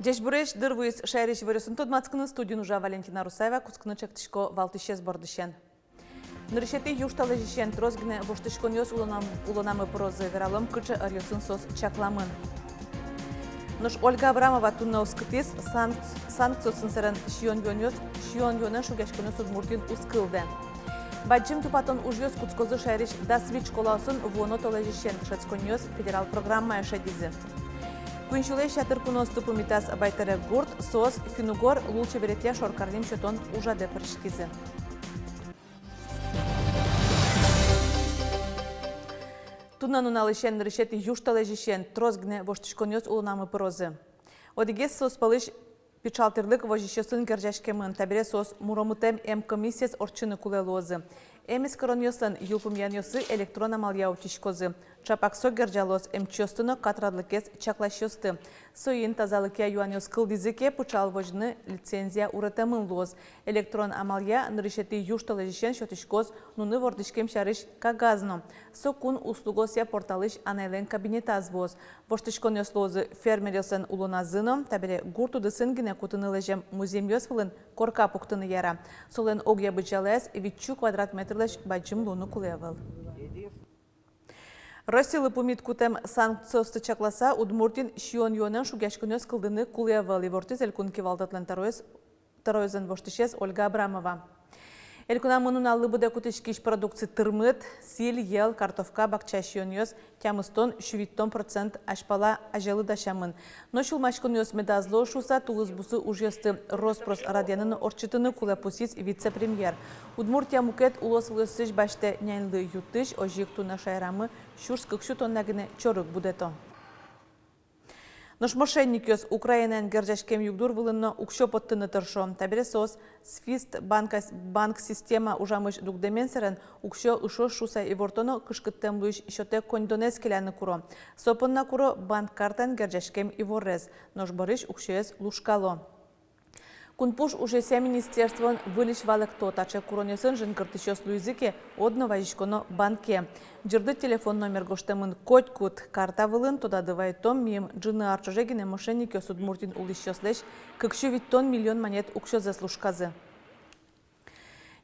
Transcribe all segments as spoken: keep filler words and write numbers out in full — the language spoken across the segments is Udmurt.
Ӟечбуресь! Дыр вуиз шаерысь иворъёсын тодматскыны. Студиын ужа Валентина Русаева. Кутскыны ӵектӥсько валтӥсез бордысен. Нырысетӥ южтолэзьысен трос гинэ воштӥськонъёс улонам-, улонамы пырозы. Вералом, кыӵе ӧръёсын соос чакламын. Нош Ольга Абрамова туннэ оскытӥз: санк-, санкциосын сэрен сиён-юонъёс, сиён-юонэн шугъяськонъёс Удмуртиын уз кылдэ. Бадӟым тупатон ужъёс кутскозы шаерысь дас вить школаосын вуоно толэзьысен. Дышетсконниос федерал программая шедизы. Куинь сюлэсь ятыр куноосты пумитаз Байтэрек гурт. Соос финн-угор лулчеберетъя шоркарын сётон ужрадэ пыриськизы. Туннэ нуналысен нырысетӥ южтолэзьысен трос гинэ воштӥськонъёс улонамы пырозы. Одӥгез соос пӧлысь пичал тӥрлык возисьёсын герӟаськемын. Табере соос муромытэм эмкомиссиез ортчыны кулэ луозы. Эмэскеронъёслэн йылпумъянъёссы электрон амалъя утиськозы. Ӵапак со герӟалоз эмчиосты но катрадлыкез чакласьёсты. Соин тазалыкъя юанъёс кылдӥзы ке, пичал возьыны лицензия уретэмын луоз. Электрон амалъя нырысетӥ южтолэзьысен сётӥськоз нуны вордӥськем сярысь кагаз но. Со кун услугаосъя порталысь анайлэн кабинетаз вуоз. Воштӥськонъёс луозы фермеръёслэн улоназы но. Табере гурт удысын гинэ кутыны лэзем музъемъёс вылын корка пуктыны яра. Солэн огъя быдӟалаез витьсю квадрат метрлэсь бадӟым луыны кулэ ӧвӧл. Россилы пумит кутэм санкциосты чакласа, Удмуртиын сиён-юонэн шугъяськонъёс кылдыны кулэ ӧвӧл, ивортӥз Элькун кивалтэтлэн тӧроез-, тӧроезлэн воштӥсез Ольга Абрамова. Элькунамы нуналлы быдэ кутӥськись продукци тырмыт: сӥль, йӧл, картовка, бакча сиёнъёс тямыстон, сювитьтон процент азьпала азьло дасямын. Но сюлмаськонъёс медаз луо шуыса, тулыс бусы ужъёсты рос-прос радъяны но ортчытыны кулэ, пусйиз вице-премьер. Удмуртия мукет улосвылъёсысь басьтэ няньлы ю-тысь, озьы ик туннэ шаерамы сюрс кык сю тонна гинэ чорыг будэто. Нош мошенникъёс Украинаен герӟаськем югдур вылын но уксё поттыны тыршо. Табере соос Свифт банка-, банк система ужамысь дугдэмен сэрен уксё ышоз шуыса иворто но кышкыттэм луись счётэ коньдонэз келяны куро. Со понна куро банк картаен герӟаськем иворез, нош бӧрысь уксёез лушкало. Кунпуш ужъёсъя министерствоын выльысь валэкто: таӵе куронъёсын жингыртӥсьёс луизы ке, одно вазиськоно банке. Ӟырдыт телефон номер гожтэмын котькуд карта вылын. Тодады вайытом, мимала ӝыны ар ӵоже гинэ мошенникъёс Удмуртиын улӥсьёслэсь кык сю витьтон миллион манет уксёзэс лушказы.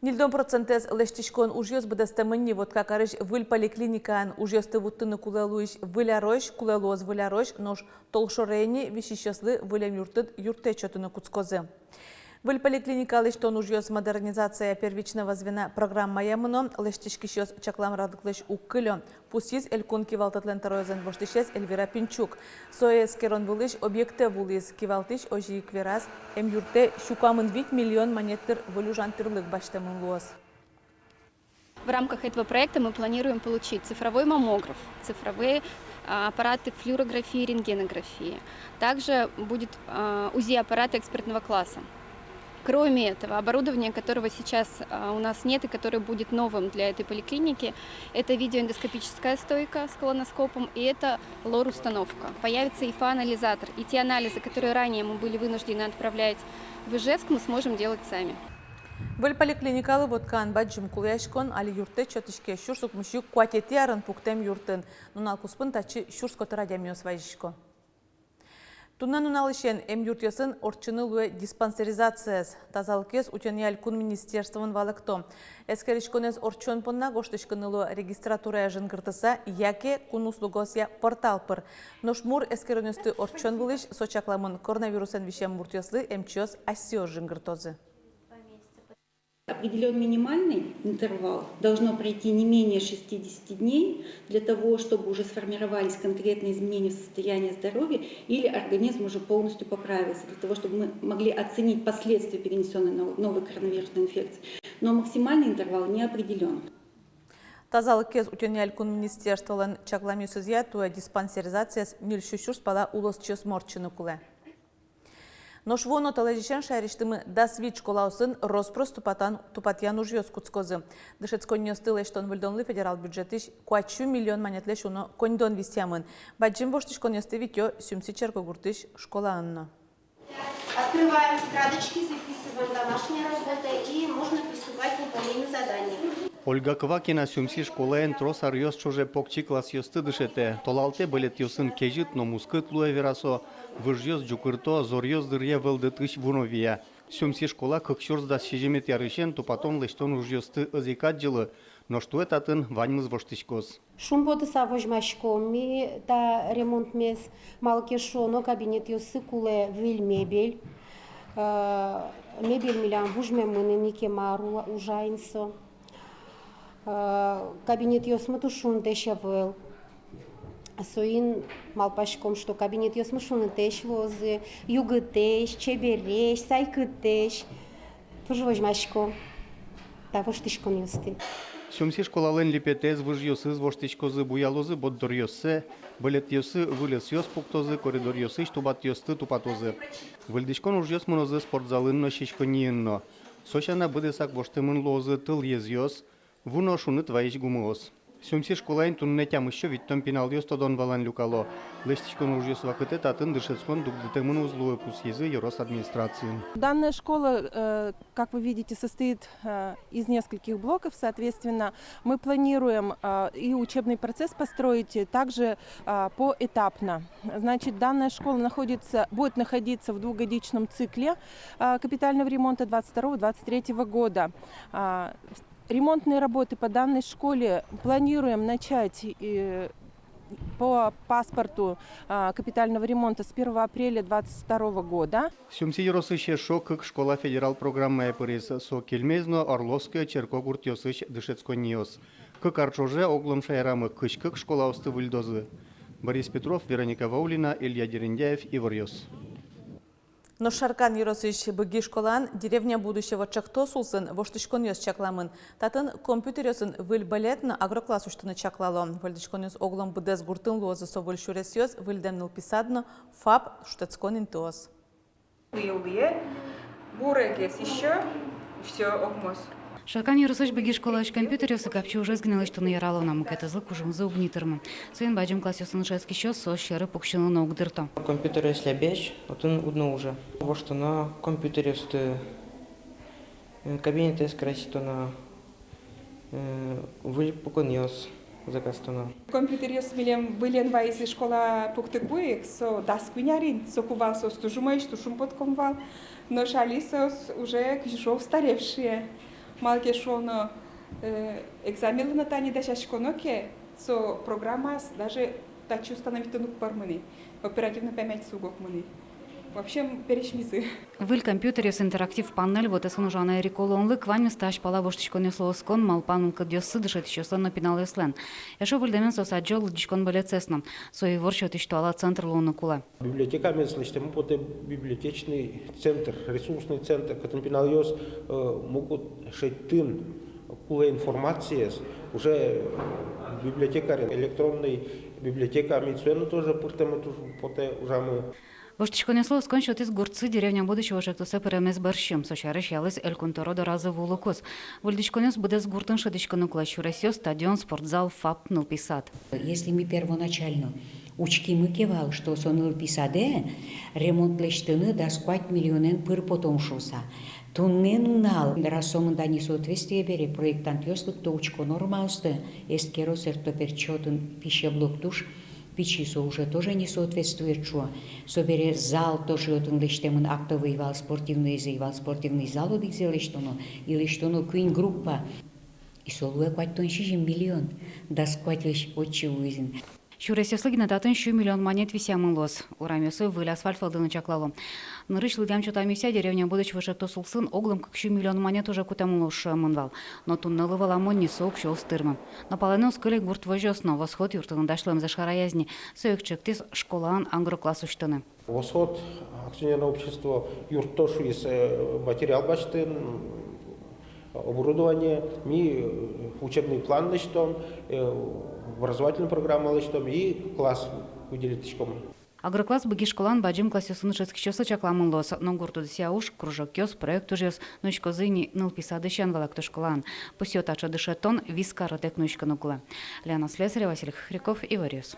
Ньыльдон процентэз лэсьтӥськон ужъёс быдэстэмын ни Воткакарысь выль поликлиникаын. Ужъёсты вуттыны кулэ луись выльарозь, кулэ луоз выльарозь, нош толшоре ини висисьёслы выль эмъюртты, юрттэт сётыны кутскозы. Выль поликлиникалэсь тон ужъёс «Модернизация первичного звена» программая мыно. Лэсьтӥськисьёс чаклам радлыклэсь уг кылё, пусйиз Элькун кивалтэтлэн тӧроезлэн воштӥсез Эльвира Пинчук. Сое эскерон вылысь объектэ вуылӥз. Кивалтӥсь озьы ик вераз: эмъюртэ сю куамын вить миллион манет тыр выль ужан тӥрлык басьтэмын луоз. В рамках этого проекта мы планируем получить цифровой маммограф, цифровые, а, аппараты флюорографии и рентгенографии. Также будет, а, УЗИ-аппарат экспертного класса. Кроме этого, оборудование, которого сейчас, а, у нас нет и которое будет новым для этой поликлиники, это видеоэндоскопическая стойка с колоноскопом и это лор-установка. Появится ИФА-анализатор, и те анализы, которые ранее мы были вынуждены отправлять в Ижевск, мы сможем делать сами. Выль поликлиникалы Воткаын бадӟым кулэяськон. Али юрттэт сётӥське сюрс укмыссю куатетӥ арын пуктэм юртын. Нунал куспын татчы сюрс котыр адямиос вазисько. Туннэ нуналысен эмъюртъёсын ортчыны луэ диспансеризациез. Тазалыкез утёнъя элькун министерствоын валэкто: эскериськонэз ортчон понна гожтӥськыны луэ регистратурае жингыртыса яке кун услугаосъя портал пыр. Нош мур эскеронъёсты ортчон вылысь со чакламын: коронавирусэн висем муртъёслы эмчиос асьсэос жингыртозы. Определён минимальный интервал, должно пройти не менее шестидесяти дней для того, чтобы уже сформировались конкретные изменения в состоянии здоровья или организм уже полностью поправился, для того, чтобы мы могли оценить последствия перенесённой нов-, новой коронавирусной инфекции. Но максимальный интервал не определён. Тазалыкез утёнъя элькун министерстволэн чакламъёсызъя, туэ диспансеризациез ньыль сю сюрс пала улосчиосмы ортчыны кулэ. Нош вуоно толэзьысен шаерысьтымы дас вить школаосын рос-прос тупатъян, тупатъян ужъёс кутскозы. Дышетсконниосты лэсьтон-выльдонлы федерал бюджетысь куать сю миллион манетлэсь уно коньдон висъямын. Бадӟым воштӥськонъёсты витё Сюмси черкогуртысь школаын но. Открываем тетрадочки, записываем домашняя работа и можно приступать к выполнению заданий. Ольга Квакина Сюмси школаын трос аръёс ӵоже покчи классъёсты дышетэ. Толалтэ бӧлетъёсын кезьыт но мускыт луэ, вера со. Выжъёс ӟукырто, зоръёс дыръя вӧлдытысь вуно вия. Сюмси школа кык сюрс дас сизьыметӥ арысен тупатон-лэсьтон ужъёсты ӧз ик адӟылы, нош туэ татын ваньмыз воштӥськоз. Шумпотыса возьмаськом ми та ремонтмес, малы ке шуоно кабинетъёсы кулэ выль мебель. Э, мебель милям вужмемын ини, кема ар ула-, ужа ини со. Э, кабинетъёсмы туж шунытэсь ӧвӧл. Соин малпаськом, что кабинетъёсмы шунытэсь луозы, югытэсь, чебересь, сайкытэсь. Туж возьмасько та воштӥськонъёсты. Сюмси школалэн липетэз, выжъёсыз воштӥськозы, буялозы борддоръёссэ, бӧлетъёсы выль ӧсъёс пуктозы, коридоръёсысь тубатъёсты тупатозы. Выльдӥськон ужъёс мынозы спортзалын но, сиськонниын но. Со сяна быдэсак воштэмын луозы тылъезъёс, вуно шуныт вайись гумыос. Сюмси школаын туннэ тямыссё витьтон пиналъёс тодон-валан люкало. Лэсьтӥськон ужъёс вакытэ татын дышетскон дугдытэмын уз луы, пусйизы ёрос администрациын. Данная школа, э, как вы видите, состоит, э, из нескольких блоков. Соответственно, мы планируем, э, и учебный процесс построить также, э, поэтапно. Значит, данная школа находится, будет находиться в двухгодичном цикле, э, капитального ремонта двадцать второго двадцать третьего года. А, ремонтные работы по данной школе планируем начать, э, по паспорту, а, капитального ремонта с первого апреля двадцать второго года. Сюмси ёросысь эшшо кык школа федерал программае пыриз, со Кельмезь но Орловское черкогуртъёсысь дышетсконниос. Кык ар ӵоже оглом шаерамы кызь кык школаосты выльдозы. Борис Петров, Вероника Ваулина, Илья Дерендяев, «Иворъёс». Нош Шаркан ёросысь Быги школаын «Деревня будущего» ӵектос улсын воштӥськонъёс чакламын. Татын компьютеръёсын выль бӧлет но агрокласс усьтыны чаклало. Выльдӥськонъёс оглом быдэс гуртын луозы, со выль сюресъёс, выльдэм нылпи сад но ФАП шутэтскон интыос. Луэ, луэ, бурегес ещё, всё, огмоз. Шаркан ёросысь Быги школаысь компьютеръёсы капчи ужез гинэ лэсьтыны ярало на, мукетызлы кужымзы уг ни тырмы. Соин бадӟым классъёсын дышетскисьёс соос сьӧры пуксьыны но уг дырто. Компьютеръёс лябесь, отын уд но ужа. Воштоно компьютеръёсты, э, кабинетэз краситоно, э, выль пуконъёс заказтоно. Компьютеръёс милем выльын вайизы школа пуктыку ик, со дас куинь ар ини, соку вал соос туж умоесь, туж шумпотком вал. Нош али соос уже, кызьы шуо, устаревшие. Малы ке шуоно, э, экзаменлы но тани дасяськоно ке, со программаос даже татчы установить карыны уг пӧрмы ни, оперативной памятьсы уг окмы ни. В общем, пересьмизы. Выль компьютеръёс, интерактив панель, вотэсын ужаны эриколонлык, ваньмыз та азьпала воштӥськонъёслы оскон, малпан мылкыдъёссы дышетӥсьёслэн но пиналъёслэн. Эшшо выльдэмен соос адӟо лыдӟиськон бӧлетсэс но. Со ивор сётӥсь туала центр луыны кулэ. Библиотекамес лэсьтэмын потэ библиотечный центр, ресурсный центр, кытын пиналъёс, э, могут шедьтыны кулэ информациез. Уже библиотекарен, электронный библиотека, ми сое но тоже пыртэмын, туж потэ ужамы. Воштӥськонъёслы оскон сётӥз гуртсы «Деревня будущего» ӵектосэ пыремез бӧрсьы. Со сярысь ялӥз Элькун тӧро доразы вуылыкуз. Выльдӥськонъёс быдэс гуртын шӧдӥськыны кулэ: сюресъёс, стадион, спортзал, ФАП, нылпи сад. Если ми первоначально учкимы ке вал, что со нылпи садэ ремонт лэсьтыны дас куать миллионэн пыр потом шуыса, туннэ нунал, раз сомында несоответствие бере, проектантъёс лыкто, учко нормаосты, эскеро, сэртто-пертчо: отын пищеблок туж пичи, со уже тоже не соответствует, шуо. Собере зал тоже отын лэсьтэмын, актовый вал, спортивный, зэй вал, спортивный зал одӥгзэ лэсьтоно, и лэсьтоно куинь группа. И со луэ куатьтон сизьым миллион, дас куатьлэсь отчы вуиз ини. Сюресъёслы гинэ татын сю миллион манет висъямын луоз. Урамъёсы выль асфальт вӧлдыны чаклало. Нырысь лыдъям-чотам ӧсъя «Деревня будущего» ӵектос улсын оглом кык сю миллион манет уже кутэмын луоз шуэмын вал. Но туннэлы валамон ни, со уксё уз тырмы. Но палэнэ уз кыле гурт возёс но. Восход юртын дась луэмзэ шараязы ни. Со ик чектӥз школаын агрокласс усьтыны. «Восход» акционерное общество юртто шуиз, э, материал басьтыны, оборудование, ми, э, учебный план лэсьтом, э, образовательный программа лэсьтом и класс выделить кариськом. Агрокласс Быги школаын бадӟым классъёсын дышетскисьёслы чакламын луоз. Но гурт удысъя уж, кружокъёс, проект ужъёс нуиськозы ини нылпи садысен валэкто школаын. Пусъё: таӵе дышетон вискы ар ӵоже нуиськыны кулэ. Лена Слесарева, Василий Хохряков, «Иворъёс».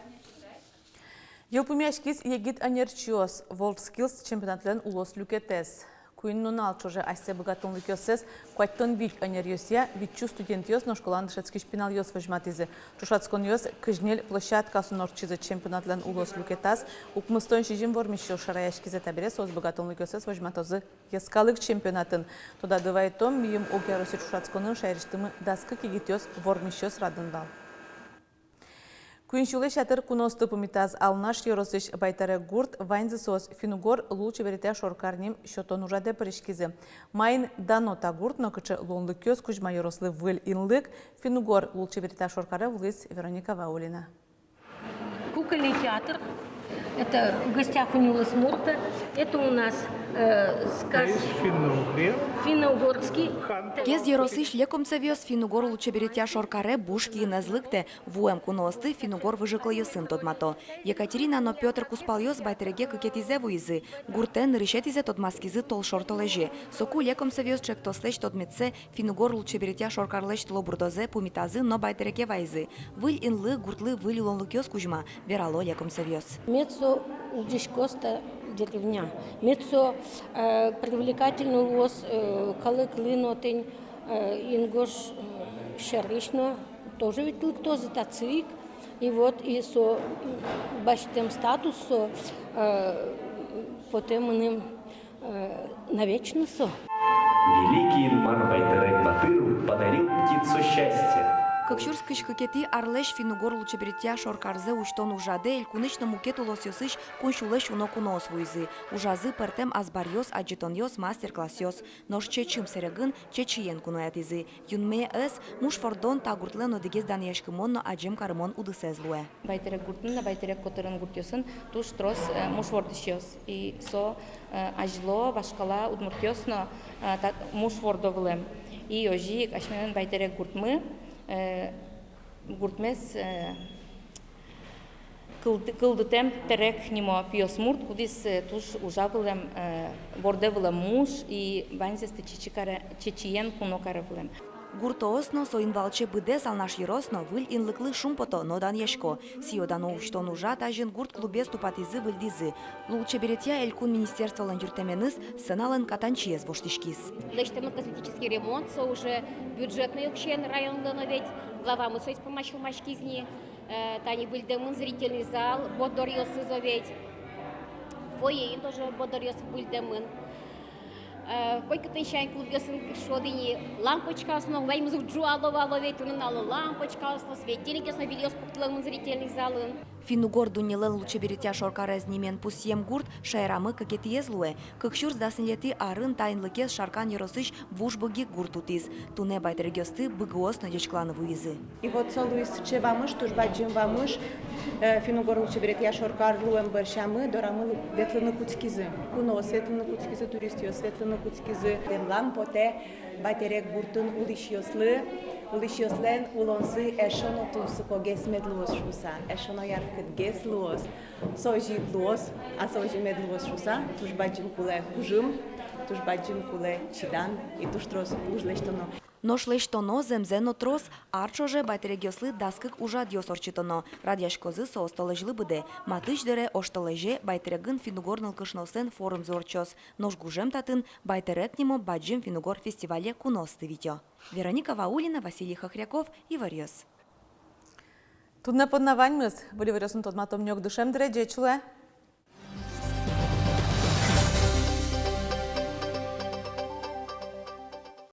Йылпумъяськиз егит ӧнерчиос WorldSkills чемпионатлэн улос люкетэз. Куинь нунал ӵоже асьсэ быгатонлыкъёссэс куатьтон вить ӧнеръёсъя витьсю студентъёс но школаын дышетскись пиналъёс возьматӥзы. Ӵошатсконъёс кызь ньыль площадкаосын ортчизы. Чемпионатлэн улос люкетаз укмыстон сизьым вормисьёс шараяськизы. Табере соос быгатонлыкъёссэс возьматозы йӧскалык чемпионатын. Тодады вайытом, мийым огъяроссиысь ӵошатсконын шаерысьтымы дас кык егитъёс вормисьёс радын вал. Куинь сюлэсь ятыр куноосты пумитаз Алнаш ёросысь Байтэрек гурт. Ваньзы соос финн-угор лулчеберетъя шоркар ним сётон ужрадэ пыриськизы. Маин дано та гурт но кыӵе луонлыкъёс кузьма ёрослы выль инлык финн-угор лулчеберетъя шоркаре, вуылӥз Вероника Ваулина. Кукольный театр. Это «В гостях у Нюлэсмурта». Это у нас, э, сказ... Финно-угорский. Гез ёросысь Лекомцевъёс финн-угор лулчеберетъя шоркаре буш киынэз лыктэ. Вуэм куноосты финн-угор выжыкылъёсын тодмато. Екатерина но Пётр кузпалъёс Байтэреке кыкетӥзэ вуизы. Гуртэ нырысетӥзэ тодматскизы толшор толэзе. Соку Лекомцевъёс ӵектослэсь тодметсэ финн-угор лулчеберетъя шоркарлэсь тылобурдозэ пумитазы но Байтэреке вайизы. Выль инлык гуртлы выль луонлыкъёс кузьма, верало Лекомцевъёс. Мед со улӟиськоз та деревня, мед со, э, привлекательно луоз, э, калыклы но, тӥни, э, инкуазь, э, сярысь но тоже ведь лыктозы татчы ик. И вот, и со, м, басьтэм статус со, э, потэ мыным, э, навечно со. Великий Инмар Байтерек батыр подарил птицу счастья. Кык сюрс кызь кыкетӥ арлэсь финн-угор лулчеберетъя шоркарзэ усьтон ужрадэ элькунысь но мукет улосъёсысь куинь сюлэсь уно куноос вуизы. Ужазы пӧртэм азбаръёс, адӟытонъёс, мастер-классъёс. Нош чечым сэрегын чечыен куноятӥзы. Юнме ӧз, муш вордон та гуртлэн одӥгез данъяськымон но адӟем карымон удысэз луэ. Байтерек гуртын но, Байтерек котырын гуртъёсын туж трос, э, муш вордӥсьёс. И со, э, азьло вашкала удмуртъёс но, э, та-, муш вордо вылэм. И озьы ик асьмелэн Байтерек гуртмы, э, гуртмес, э, кылд-, кылдытэм Терек нимо пиосмурт, кудӥз, э, туж ужа вылэм, э, вордэ вылэм муш и ваньзэсты чечы каре, чечыен куно каре вылэм. Гуртоос но, соин валче быдэс Алнаш ёрос но выль инлыклы шумпото но данъясько. Сӥё-дано усьтон ужрад азьын гурт клубез тупатӥзы, выльдӥзы. Лулчеберетъя элькун министерстволэн юрттэменыз сценалэн катанчиез воштӥськиз. Лэсьтэмын косметический ремонт, со уже бюджетной уксёен районлэн но ведь, главамы соиз понна сюлмаськиз ни. Э, тани выльдэмын зрительный зал, борддоръёсыз но ведь. Фойеын тоже борддоръёс выльдэмын. Э, котькытын сямен клубъёсын шуод ини, лампочкаос но ваньмыз уг ӝуало вал ведь, туннэ нуналлы лампочкаос но, светильникъёс но выльёс пуктылэмын зрительный залын. Финн-угор дуннелэн лулчеберетъя шоркарез нимен пусъем гурт шаерамы кыкетӥез луэ. Кык сюрс дас ньылетӥ арын та инлыкез Шаркан ёросысь Вуж Быги гурт утӥз. Туннэ Байтерекъёсты быгыос но ӟечкыланы вуизы. И вот со луиз сыӵе вамыш, туж бадӟым вамыш, э, финн-угор лулчеберетъя шоркар луэм бӧрсямы дорамы лу-, ветлыны кутскизы. Куноос ветлыны кутскизы, туристъёс ветлыны кутскизы. Дэмлан потэ Байтерек гуртын улӥсьёслы, улӥсьёслэн улонзы эшшо но тунсыкогес мед луоз шуыса, эшшо но яркытгес луоз. Со озьы ик луоз, а со озьы мед луоз шуыса, туж бадӟым кулэ кужым, туж бадӟым кулэ чидан и туж трос уж лэсьтоно. Нош лэсьтоно зэмзэ но трос. Ар ӵоже Байтерекъёслы дас кык ужрадъёс ортчытоно. Радъяськозы соос толэзьлы быдэ. Матысь дыре оштолэзе Байтерегын финн-угор нылкышноослэн форумзы ортчоз. Нош гужем татын Байтерек нимо бадӟым финн-угор фестивале куноосты витё. Вероника Ваулина, Василий Хохряков, Иворъёс. Туннэ понна ваньмыз. Выль иворъёсын тодматом ни ик дышем дыре. Ӟеч улэ.